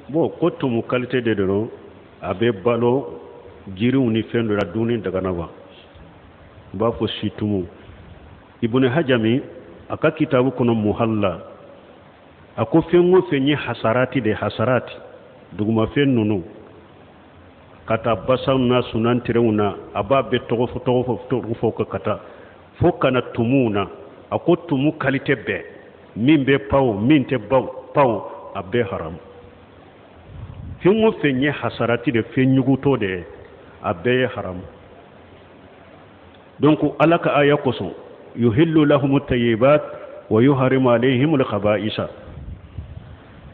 Bon, ko tumu qualité de don, a bɛ balo jiriw ni fɛn dɔ la, dunni dagana wa? N b'a fɔ si tumu. Ibuni Hajami a ka kitabu kɔnɔ Muhalla, a ko fɛn o fɛn ye hasarati de, hasarati dugumafɛn ninnu ka taa basaw na, sunanterew na, a b'a bɛɛ tɔgɔ fɔ, tɔgɔ fɔ, tɔgɔ fɔ ka taa fo ka na tumuw na. A ko tumu qualité bɛɛ, min bɛ paw, min tɛ baw paw, a bɛɛ haramu. Fɛn o fɛn ye hasarati de, fɛn ɲugutɔ de ye, a bɛɛ ye haramu. Donc Ala ka aya kosɔn, yuhillu lahumu tayyibat wa yuharimu alayhimul khaba'isa.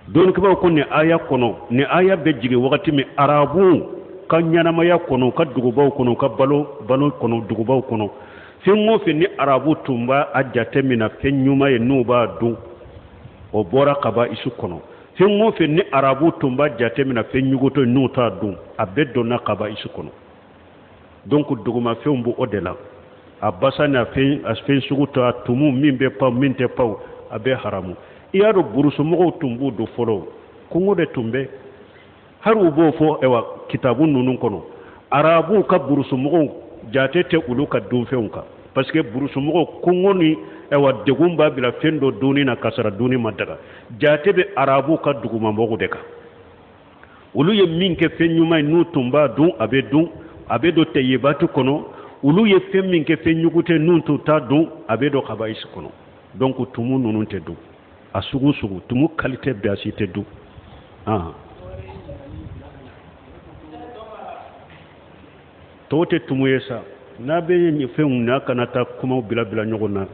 Dɔnnikɛbaaw ko nin aya kɔnɔ, nin aya bɛ jigin wagati min arabu ka ɲɛnamaya kɔnɔ, ka dugubaw kɔnɔ, ka balo balo kɔnɔ, dugubaw kɔnɔ, fɛn o fɛn ni arabu tun b'a a jate minɛ fɛn ɲuman ye n'u b'a dun, o bɔra kaba'isu kɔnɔ. Fɛn o fɛn ni arabu tun b'a jate minɛ fɛn ɲugutɔ n'u t'a dun, a bɛɛ donna kaba'isu kɔnɔ. Donc dugumafɛnw b'o de la, a basa ni a fɛn, a fɛn sugu tɔ, a tumu min bɛ paw, min tɛ paw, a bɛɛ haramu. I y'a dɔn burusumɔgɔw tun b'u don fɔlɔ, kungo de tun bɛ, hali u b'o fɔ ayiwa kitabu ninnu kɔnɔ. Arabuw ka burusumɔgɔw jate tɛ olu ka dunfɛnw kan, parce que burusumɔgɔw kungo ni ayiwa degun b'a bila fɛn dɔ dunni na k'a sɔrɔ dunni ma daga. Jate bɛ arabuw ka dugumamɔgɔw de kan. Olu ye min kɛ fɛn ɲuman ye n'u tun b'a dun, a bɛ dun, a bɛ don tɛyibati kɔnɔ. Olu ye fɛn min kɛ fɛn ɲugutɛ n'u tun t'a dun, a bɛ don kabayisi kɔnɔ. Donc tumu ninnu tɛ dun, a sugu sugu, tumu qualité bɛɛ, a si tɛ dun. Tɔw tɛ tumu ye sa. N'a bɛ nin fɛnw n'a kana taa kumaw bila bila ɲɔgɔn na.